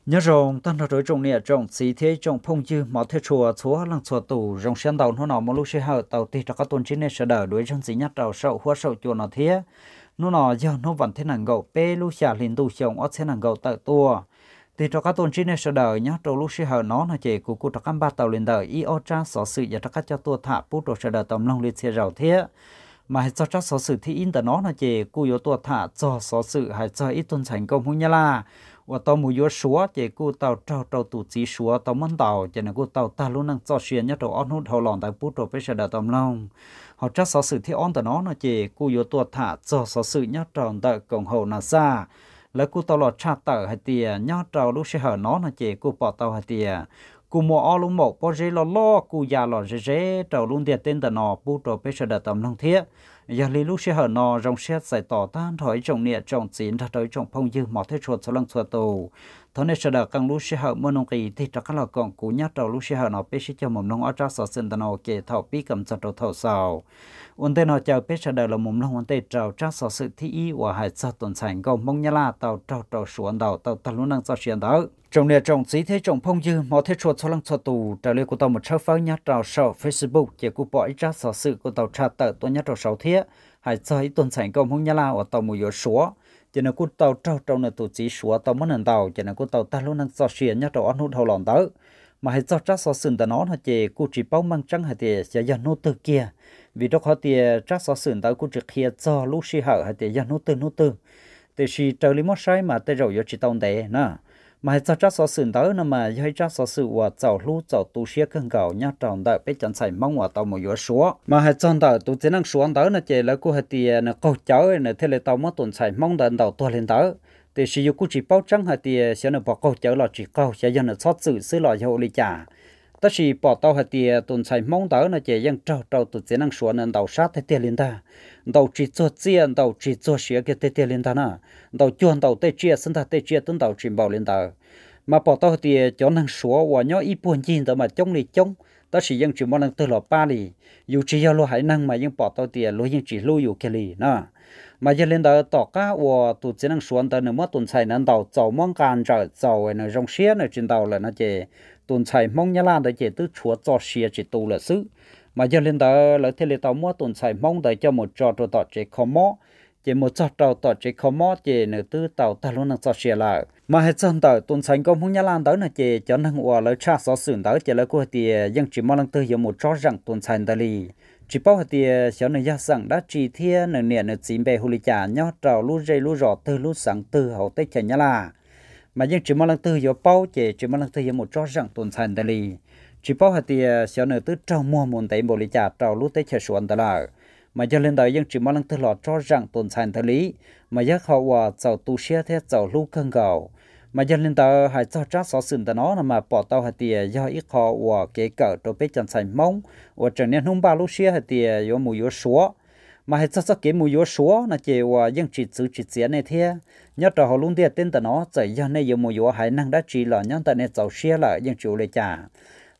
Nyob zoo tag nrho rau ib tsoom niam tsoom txiv thiab ib tsoom phooj ywg hmov thiab tshua txhua leej txhua tus. Zoo siab ntau hnub no muaj lub sij hawm tau tig rov qab tuaj ntsib nej sawv daws dua ib zaug ntxiv nyob rau saum huab saum cua no thiab. Hnub no yog hnub vas thib nees nkaum peb lub xya hli ntuj xyoo ob txhiab nees nkaum tawm tuaj. Tig rov qab tuaj ntsib nej sawv daws nyob rau lub sij hawm no no ces kuv kuj rov qab npaj tau li ntawm ib ob tsab xov xwm yuav rov qab coj tuaj tham pub rau sawv daws tau mloog li txhia zaus thiab. Mas hais txog tsab xov xwm thib ib ntawm no no ces kuj yuav tuaj tham txog xov xwm hais txog ib tug ntxhais nkauj Hmoob Nyab Laj uas tau mus yuav Suav ces kuj tau raug rau tus txiv Suav tau muab ntaus ces nws kuj tau tag lub neej txoj sia nyob rau ob hnub dhau los ntawd pub rau peb sawv daws tau mloog. Hos tsab xov xwm thib ob ntawm no no ces kuj yuav tuaj tham txog xov xwm nyob rau ntawm koom haum NASA. Lawv kuj tau los tshaj tawm hais tias nyob rau lub sij hawm no no ces kuj pom tau hais tias kuj muaj ob lub maum pob zeb loj loj kuj ya los ze ze rau lub ntiaj teb ntawm no pub rau peb sawv daws tau mloog thiab. Yog li lub sij hawm no zoo siab txais tos tag nrho ib tsoom niam tsoom txiv nrog rau ib tsoom phooj ywg hmov thiab tshua txhua leej txhua tus. Thov nej sawv daws qee lub sij hawm muaj nuj nqis tig rov qab los koom kuv nyob rau lub sij hawm no peb sib cog mus mloog ob tsab xov xwm ntawm no ua ke thaum pib kom txog rau thaum xaus. Ua ntej no caw peb sawv daws los mus mloog ua ntej rau tsab xov xwm thib ib uas hais txog tus ntxhais nkauj Hmoob Nyab Laj tau raug rau Suav ntaus tau tag lub neej txoj sia ntawd. Tsoom niam tsoom txiv thiab tsoom phooj ywg hmov thiab tshua txhua leej txhua tus, raws li kuv tau mus tshawb fawb nyob rau saum Facebook ces kuj pom ib tsab xov xwm kuj tau tshaj tawm tuaj nyob rau saud thiab, hais txog ib tug ntxhais nkauj Hmoob Nyab Laj uas tau mus yuav Suav, ces nws kuj tau raug rau nws tus txiv Suav tau muab nws ntaus ces nws kuj tau tag lub neej txoj sia nyob rau ob hnub dhau los ntawd. Mas hais txog tsab xov xwm ntawm no no ces kuj tsis paub meej tseeb hais tias xyov yog hnub twg kiag, vim rau qhov tias tsab xov xwm ntawd kuj tsis qhia txog lub sij hawm hais tias yog hnub twg hnub twg. Tiam sis raws li muab saib mas tej zaum yuav tsis tau ntev na. Mas hais txog tsab xov xwm ntawd no mas yog ib tsab xov xwm uas txaus hlub txaus tu siab kawg nkaus nyob rau ntawm peb cov ntxhais Hmoob uas tau mus yuav Suav. Mas hais txog ntawm tus txiv neej Suav ntawd no ces lawv kuj hais tias nws qaug cawv nws thiaj li tau muab tus ntxhais Hmoob ntawd ntaus tuag li ntawd. Tiam sis yus kuj tsis paub tseeb hais tias xyov nws puas qaug cawv los tsis qaug, xyov yog nws txhob txwm xwb los yog ua li cas. Tab sis pom tau hais tias tus ntxhais Hmoob ntawd no ces yeej raug rau tus txiv neej Suav nws ntaus sab tiag tiag li ntag. Ntaus tsis txuag txiaj, ntaus tsis txuag siav kiag tiag tiag li ntag na. Ntaus cuag ntaus tej tsiaj xwb ntag, tej tsiaj twb ntaus tsis npaum li ntawd. Mas pom tau hais tias cov neeg Suav uas nyob ib puag ncig ntawd mas coob li coob, tab sis yeej tsis muaj leej twg los pab li. Yus tsis yog luag haiv neeg mas yeej pom tau tias luag yeej tsis hlub yus kiag li na. Mas yog li ntawd tom qab uas tus txiv neej Suav ntawd nws muab tus ntxhais ntawd ntaus txaus, muab nqa ntsawm txaus nws zoo siab nws tsis ntaus lawm no ces tus ntxhais Hmoob Nyab Laj ntawd ces twb tshuav txoj sia tsis tu lawm xwb. Mas yog li ntawd lawv thiaj li tau muab tus ntxhais Hmoob ntawd coj mus tso rau tom tsev kho mob, ces mus txog rau tom tsev kho mob ces nws twb tau tag lub neej txoj sia lawm. Mas hais txog ntawm tus ntxhais nkauj Hmoob Nyab Laj ntawd no ces cov neeg uas lawv tshaj xov xwm ntawd ces lawv kuj hais tias yeej tsis muaj leej twg yuav mus tsob zeem tus ntxhais ntawd li. Tsis paub hais tias xyov nws yog xeem dab tsi thiab nws niam nws txiv npe hu li cas nyob rau lub zej lub zos twg lub xeev twg hauv teb chaws Nyab Laj. Mas yeej tsis muaj leej twg yuav paub ces tsis muaj leej twg yuav mus tsob zeem tus ntxhais ntawd li. Tsis paub hais tias xyov nws twb raug muag mus ntev npaum li cas rau lub teb chaws Suav ntawd lawm. Mas yog li ntawd yeej tsis muaj leej twg los tsob zeem tus ntxhais ntawd li. Mas yog qhov uas txaus tu siab thiab txaus hlub kawg nkaus. Mas yog li ntawd hais txog tsab xov xwm ntawm no no mas pom tau hais tias yog ib qho uas kev kawm rau peb cov ntxhais Hmoob uas tseem niaj hnub npaj lub siab hais tias yuav mus yuav Suav. Mas hais txog txoj kev mus yuav Suav no ces uas yeej tsis txwv tsis txiav nej thiab. Nyob rau hauv lub ntiaj teb ntawm no txawm yog nej yuav mus yuav haiv neeg dab tsi los nyob ntawm nej txaus siab lawm yeej tsis ua li cas.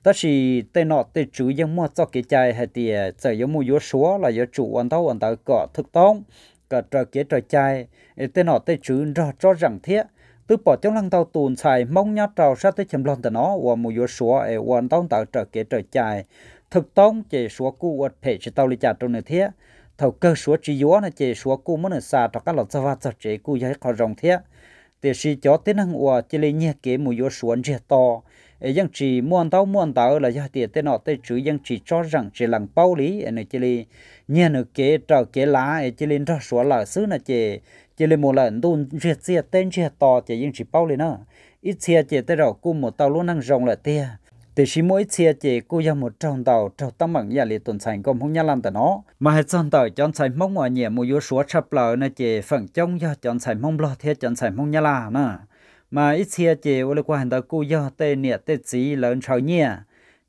Tab sis tej nom tej tswv yeej muaj txoj kev cai hais tias txawm yuav mus yuav Suav los yuav tsum ua ntaub ua ntawv kom thwj toob, kom raws kev raws cai, es tej nom tej tswv nrog tsob zeem thiab. Twb pom coob leej ntau tus ntxhais Hmoob nyob rau sab teb chaws Nplog ntawm no uas mus yuav Suav es ua ntaub ntawv raws kev raws cai, thwj toob ces Suav kuj ua phem tsis tau li cas rau nws thiab. Thaum kawg Suav tsis yuav no ces Suav kuj muab nws xa rov qab los txog vaj txog tsev kuj yog ib qho zoo thiab. Tiam sis cov tib neeg uas cia li nyiag kev mus yuav Suav ntsiag to, es yeej tsis muaj ntaub muaj ntawv los yog tias tej nom tej tswv yeej tsis tsob zeem tsis lees paub li es nws cia li nyiag nws kev raws kev lav es cia li nrog Suav lawm xwb no ces cia li mus lawm ntuj ntsiag txiaj teb ntsiag to ces yeej tsis paub li na. Ib txhia ces tej zaum kuj mus tau lub neej zoo lawm tiag, tiam sis muaj ib txhia ces kuj yog mus raug ntaus raug teeb meem ib yam li tus ntxhais nkauj Hmoob Nyab Laj ntawm no. Mas hais txog ntawm cov ntxhais Hmoob uas nyiam mus yuav Suav tshaj plaws no ces feem coob yog cov ntxhais Hmoob Nplog thiab cov ntxhais Hmoob Nyab Laj na. Mas ib txhia ces ua li kuv hais ntawd kuj yog tej niam tej txiv lawv ntshaw nyiaj,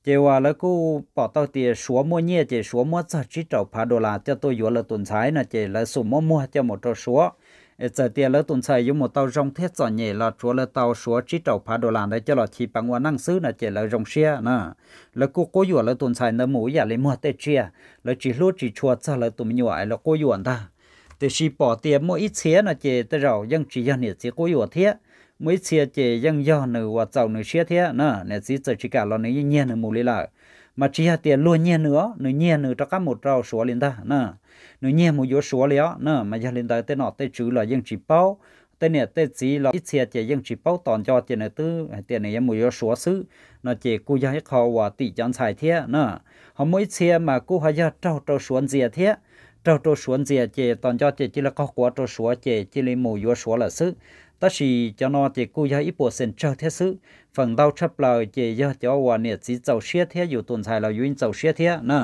ces uas lawv kuj pom tau tias Suav muaj nyiaj ces Suav muab txog tsib rau phav dollar coj tuaj yuav lawv tus ntxhais no ces lawv xum muab muag coj mus rau Suav. Es txawm tias lawv tus ntxhais yuav mus tau zoo thiab txom nyem los tsuav lawv tau Suav tsib rau phav dollar ntawd coj los chiv peev ua neej xwb no ces lawv zoo siab na. Lawv kuj quab yuam lawv tus ntxhais ntawd mus ib yam li muag tej tsiaj, lawv tsis hlub tsis tshua txog lawv tus me nyuam es lawv quab yuam ntag. Tiam sis pom tias muaj ib txhia no ces tej zaum yeej tsis yog niam txiv quab yuam thiab, muaj ib txhia ces yeej yog nws uas txaus nws siab thiab na, niam txiv txawm tsis kam los nws yeej nyiag nws mus li lawm. Mas tsis yog tias luag nyiag nws os, nws nyiag nws rov qab mus rau Suav li ntag na, nws nyiag mus yuav Suav li os na. Mas yog li ntawd tej nom tej tswv los yeej tsis paub, tej niam tej txiv los ib txhia ces yeej tsis paub, tos nco ces nws twb hais tias nws yuav mus yuav Suav xwb no ces kuj yog ib qho uas tim cov ntxhais thiab na. Ho muaj ib txhia mas kuj ho yog raug rau Suav ntxias thiab, raug rau Suav ntxias ces tos nco ces cia li qaug quav rau Suav ces cia li mus yuav Suav lawm xwb. Tab sis cov no ces kuj yog ib puas xees tsawg thiab xwb, feem ntau tshaj plaws ces yog cov uas niam txiv txaus siab thiab yus tus ntxhais los yus yeej txaus siab thiab na.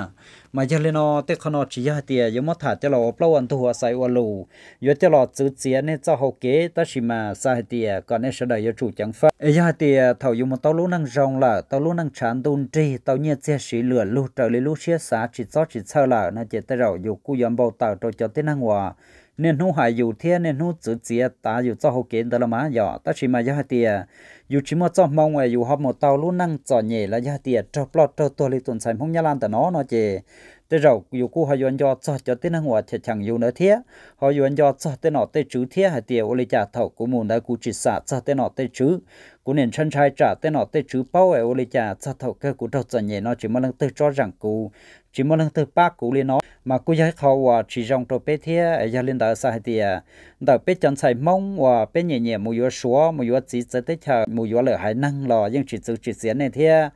Mas yog li no tej qho no tsis yog hais tias yuav muab tham coj los ua plaub ua ntug ua xaiv ua lus, yuav coj los txwv txiav nej txoj hau kev, tab sis mas xav hais tias kom nej sawv daws yuav tsum ceev faj es yog hais tias thaum yus mus tau lub neej zoo lawm, tau lub neej tshav ntuj nrig, tau nyiaj txiag siv luam lug raws li lub siab xav tsis txob tsis txhawj lawm no ces tej zaum yus kuj yuav npau taws rau cov tib neeg uas niaj hnub hais yus thiab niaj hnub txwv txiav tav yus txoj hau kev ntawd los mas yog. Tab sis mas yog hais tias yus tsis muaj txoj hmoo es yus ho mus tau lub neej txom nyem los yog hais tias raug ploj raug tuag li tus ntxhais Hmoob Nyab Laj ntawm no no ces tej zaum yus kuj ho yuav nco txog cov tib neeg uas cheem cheem yus ntawd thiab, ho yuav nco txog tej nom tej tswv thiab hais tias ua li cas thaum kuv mus ntawd kuv tsis xam txog tej nom tej tswv, kuv niaj ntshai ntshai tsam tej nom tej tswv paub es ua li cas txog thaum kawg kuv raug txom nyem no tsis muaj leej twg tsob zeem kuv, tsis muaj leej twg pab kuv li no, mas kuj yog ib qho uas tsis zoo rau peb thiab. Yog li ntawd xav hais tias ntawm peb cov ntxhais Hmoob uas peb nyiam nyiam mus yuav Suav, mus yuav txiv txawv teb chaws, mus yuav lwm haiv neeg los yeej tsis txwv tsis txiav nej thiab.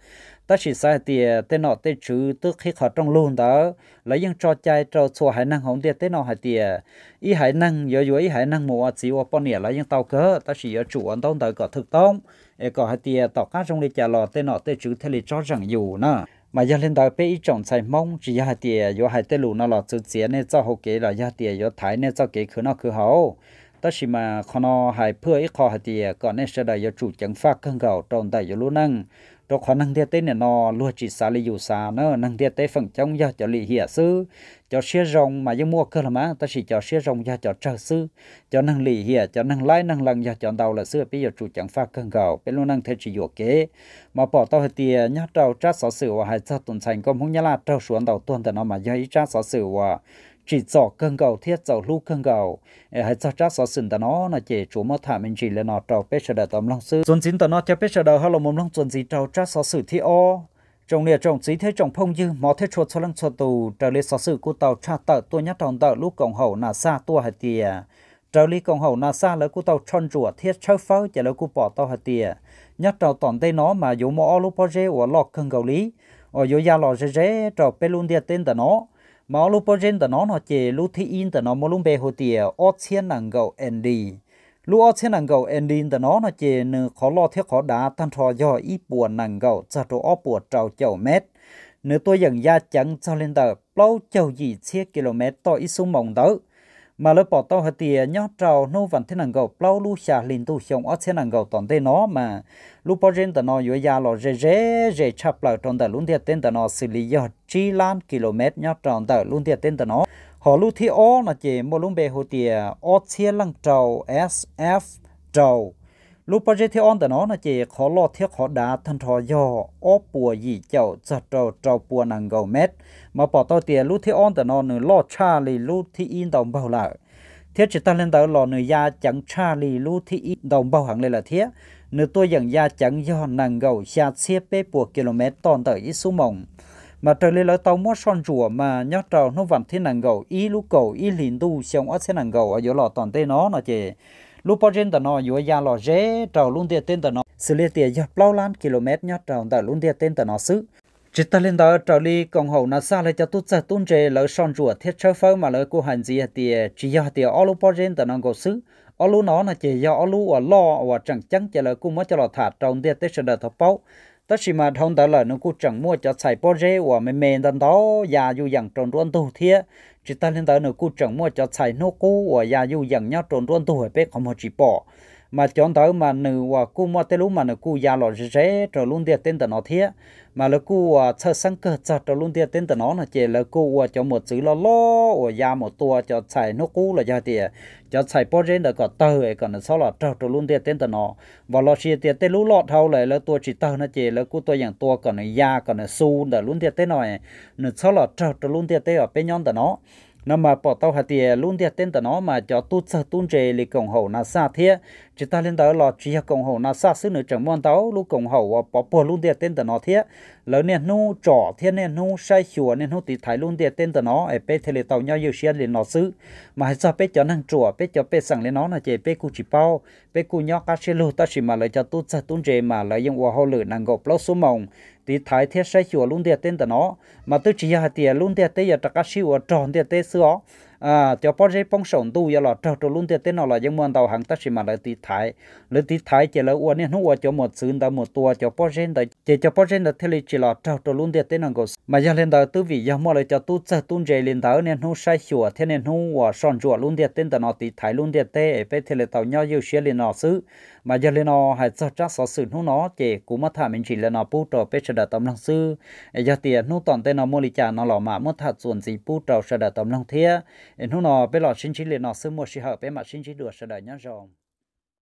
Tab sis xav hais tias tej nom tej tswv twb qhib qhov rooj lug ntawd, lawv yeej tso cai rau txhua haiv neeg hauv ntiaj teb no hais tias ib haiv neeg yuav yuav ib haiv neeg mus ua txiv ua poj niam los yeej tau kawg, tab sis yuav tsum ua ntaub ntawv kom thwj toob, es kom hais tias tom qab zoo li cas los tej nom tej tswv thiaj li tsob zeem yus na. Mas yog li ntawd peb ib tsoom ntxhais Hmoob tsis yog hais tias yuav hais tej lus no los txwv txiav nej txoj hau kev los yog tias yuav thaiv nej txoj kev khwv noj khwv haus. Tab sis mas qhov no hais phwj ib qho hais tias kom nej sawv daws yuav tsum ceev faj kawg nkaus rau ntawm yus lub neej, rau qhov neeg ntiaj teb nim no luag tsis xav li yus xav na. Neeg ntiaj teb feem coob yog cov lim hiam xwb, cov siab zoo mas yeej muaj kawg los mas, tab sis cov siab zoo yog cov tsawg xwb. Cov neeg lim hiam, cov neeg laib neeg lees yog cov ntau lawm xwb. Peb yuav tsum ceev faj kawg nkaus peb lub neej thiaj tsis yuam kev. Mas pom tau hais tias nyob rau tsab xov xwm uas hais txog tus ntxhais nkauj Hmoob Nyab Laj raug Suav ntaus tuag ntawm no mas yog ib tsab xov xwm uas tsim txom kawg nkaus thiab txaus hlub kawg nkaus. Hais txog tsab xov xwm ntawm no no ces tsuas muab tham me ntsis li no rau peb sawv daws tau mloog xwb. Txuas ntxiv ntawm no ces peb sawv daws ho los mus mloog txuas ntxiv rau tsab xov xwm thib ob. Tsoom niam tsoom txiv thiab tsoom phooj ywg hmov thiab tshua txhua leej txhua tus, raws li xov xwm kuj tau tshaj tawm tuaj nyob rau ntawm lub koom haum NASA tuaj hais tias, raws li koom haum NASA lawv kuj tau tshoj ntsuam thiab tshawb fawb ces lawv kuj pom tau hais tias nyob rau tom ntej no mas yuav muaj ob lub pob zeb uas loj kawg nkaus li, uas yuav ya los ze ze rau peb lub ntiaj teb ntawm no. Mas ob lub pob zeb ntawm no no ces lub thib ib ntawm no muaj lub npe hu tias ob txhiab nees nkaum N D. Lub ob txhiab nees nkaum N D ntawm no no ces nws qhov loj thiab qhov dav tag nrho yog ib puas nees nkaum txog rau ob puas rau caum mev. Nws tuaj yeem ya ceev txog li ntawm plaub caug yim txhiab kilomev toj ib xuab moos ntawd. Mas lawv pom tau hais tias nyob rau hnub vas thib nees nkaum plaub lub xya hli ntuj xyoo ob txhiab nees nkaum tom ntej no mas lub pob zeb ntawm no yuav ya los ze ze ze tshaj plaws rau ntawm lub ntiaj teb ntawm no xws li yog tsib lab kilomev nyob rau ntawm lub ntiaj teb ntawm no. Ho lub thib ob no ces muaj lub npe hu tias ob txhiab leej rau S F rau. Lub pob zeb thib ob ntawm no no ces qhov loj thiab qhov dav tag nrho yog ob puas yim caum txog rau rau puas nees nkaum mev. Mas pom tau tias lub thib ob ntawm no nws loj tshaj li lub thib ib ntau npaug lawm. Thiab tsis tag li ntawd los nws ya ceev tshaj li lub thib ib ntau npaug heev li lawm thiab. Nws tuaj yeem ya ceev yog nees nkaum xya txhiab peb puas kilomev toj ntawm ib xuab moos. Mas raws li lawv tau muab soj ntsuam mas nyob rau hnub vas thib nees nkaum ib lub kaum ib hlis ntuj xyoo ob txhiab nees nkaum uas yuav los tom ntej no no ces lub pob zeb ntawm no yuav ya los ze rau lub ntiaj teb ntawm no xws li tias yog plaub lab kilomev nyob rau ntawm lub ntiaj teb ntawm no xwb. Tsis tag li ntawd, raws li koom haum NASA lawv cov tub txawg tub ntse lawv soj ntsuam thiab tshawb fawb mas lawv kuj hais ntxiv hais tias tsis yog hais tias ob lub pob zeb ntawm no nkaus xwb. Ob lub no no ces yog ob lub uas loj uas tseem ceeb ces lawv kuj muab coj los tham rau ntiaj teb sawv daws tau paub. Tab sis mas dhau ntawd lawm nws kuj tseem muaj cov txhais pob zeb uas me me ntau ntau ya yuj yees rau nruab ntug thiab. Tsis tag li ntawd nws kuj tseem muaj cov txhais hnub qub uas ya yuj yees nyob rau nruab ntug peb qhov muag tsis pom. Mas cov ntawd mas nws uas kuj muaj tej lub mas nws kuj ya los ze ze rau lub ntiaj teb ntawm no thiab. Mas lawv kuj uas txhawj xeeb kawg txog rau lub ntiaj teb ntawm no no ces lawv kuj ua cov mos txwv loj loj uas ya mus tua cov txhais hnub qub los yog tias cov txhais pob zeb ntawd kom tawg es kom nws txhob los raug rau lub ntiaj teb ntawm no. Vam los sis tias tej lub loj dhau lawm lawv tua tsis tawg no ces lawv kuj tuaj yeem tua kom nws ya kom nws xu ntawm lub ntiaj teb no, nws txhob los raug rau lub ntiaj teb uas peb nyob ntawm no. No mas pom tau hais tias lub ntiaj teb ntawm no mas cov tub txawg tub ntse li koom haum NASA thiab. Tsis tas li ntawd los tsis yog koom haum NASA xwb, nws tseem muaj ntau lub koom haum uas pov puag lub ntiaj teb ntawm no thiab. Lawv niaj hnub tsom thiab niaj hnub saib xyuas, niaj hnub tiv thaiv lub ntiaj teb ntawm no es peb thiaj li tau nyob ywj siab li no xwb. Mas hais txog peb cov neeg ruam, peb cov pej xeem li no no ces peb kuj tsis paub, peb kuj nyob qab siab lug, tab sis mas lawv cov tub txawg tub ntse mas lawv yeej ua hauj lwm nees nkaum plaub xuab moos tiv thaiv thiab saib xyuas lub ntiaj teb ntawm no. Mas twb tsis yog hais tias lub ntiaj teb yuav rov qab sib ua rog ntiaj teb xwb os. Cov pob zeb poob saum ntuj yuav los raug rau lub ntiaj teb no los yeej muaj ntau heev, tab sis mas lawv tiv thaiv. Lawv tiv thaiv ces lawv ua niaj hnub ua cov mos txwv ntawd mus tua cov pob zeb ntawd, ces cov pob zeb ntawd thiaj li tsis los raug rau lub ntiaj teb no nkaus. Mas yog li ntawd twb vim yog muaj lawv cov tub txawg tub ntse li ntawd niaj hnub saib xyuas thiab niaj hnub uas soj ntsuam lub ntiaj teb ntawm no tiv thaiv lub ntiaj teb es peb thiaj li tau nyob ywj siab li no xwb. Mas yog li no hais txog tsab xov xwm hnub no ces kuv muab tham me ntsis li no pub rau peb sawv daws tau mloog xwb. Es yog tias hnub tom ntej no muaj li cas no los mam muab tham txuas ntxiv pub rau sawv daws tau mloog thiab. Es hnub no peb los sib ntsib li no xwb, muaj sij hawm peb mam sib ntsib dua, sawv daws nyob zoo.